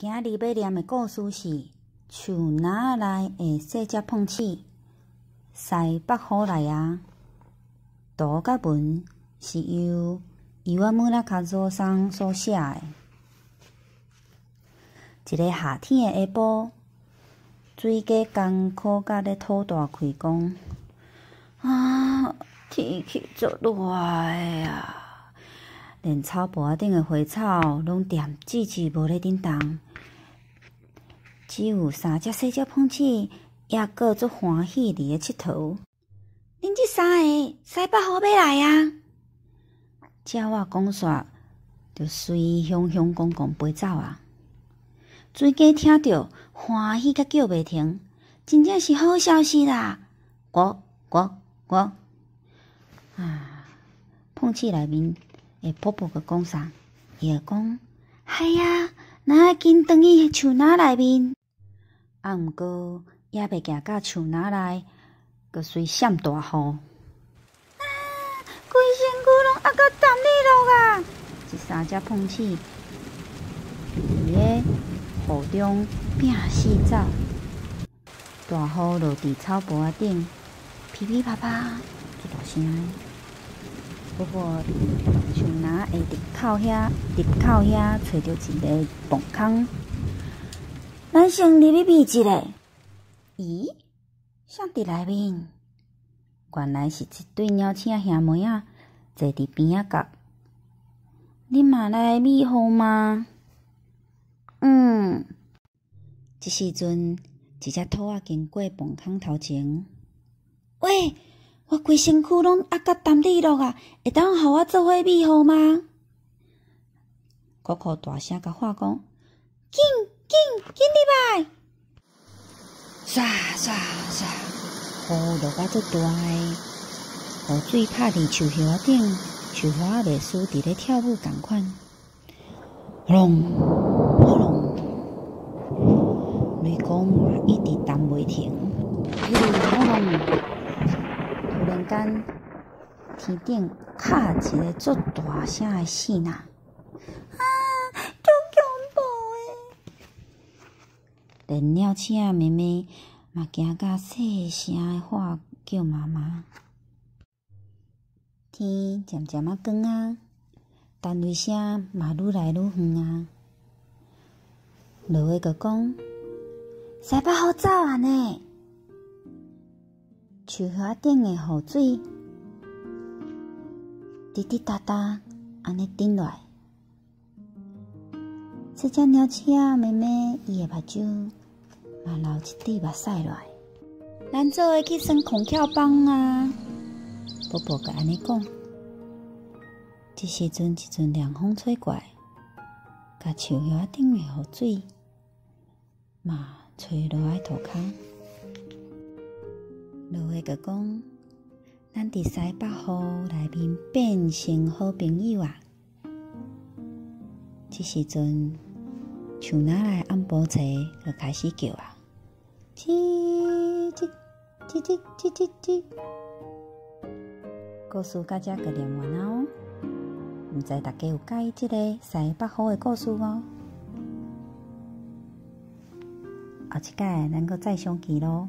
今仔日欲念的故事是樹林內的細隻碰鼠，西北雨來矣。圖佮文是由伊瓦穆拉卡佐桑所寫的。一个夏天的下晡，水雞艱苦甲咧吐大氣，講：啊，天氣足熱的啊！連草埔仔頂的花草攏恬吱吱無咧振動，只有三隻細隻碰鼠猶閣足歡喜佇咧𨑨迌。恁這三个西北雨欲來矣！鳥仔講煞，就隨雄雄公公飛走啊！水雞聽著，歡喜甲叫袂停，真正是好消息啦！呱呱呱！啊，碰鼠內面的婆婆閣講啥？伊就講：係啊，咱愛緊轉去樹林內面。啊，毋過猶未行到樹林內，閣隨閃大雨。啊！規身軀攏壓甲澹哩落啊！這三隻碰鼠佇咧雨中拚死走，大雨落佇草埔仔頂，噼噼啪啪，足大聲的。不過樹林的入口遐揣著一个墓空，咱先入去覕一下。咦？啥佇內面？原來是一對鳥鼠兄妹仔坐佇邊仔角。恁嘛來覕雨嗎？嗯。這時陣，一隻兔仔經過墓空頭前。喂！我規身軀攏壓甲澹哩落啊！會當予我做伙覕雨嗎？可可大聲共喊講：緊緊緊入來！唰唰唰，雨落甲足大个，雨水拍佇樹葉仔頂，樹葉仔袂輸佇咧跳舞仝款。轟隆轟隆，雷公嘛一直澹袂停。轟隆！突然間，天頂敲一个足大聲的爍爁，啊！足恐怖的！連鳥鼠仔妹妹嘛驚甲細聲的喊叫媽媽。天漸漸仔光啊，單雷聲嘛愈來愈遠啊。落雨閣講：西北雨走啊呢！樹葉仔頂的雨水滴滴答答按呢滴落來。細隻鳥鼠仔妹妹伊的目睭嘛流一滴目屎落來。咱做伙去耍空翹枋啊！婆婆閣按呢講。這時陣，一陣涼風吹過來，共樹葉仔頂的雨水嘛吹落來塗跤。落雨閣講，咱佇西北雨內面變成好朋友啊！這時陣，樹林內暗晡蟬就開始叫啊，吱吱吱吱吱吱吱。故事到這就念完了哦。毋知大家有佮意這个西北雨的故事無？後一擺咱閣再相見囉。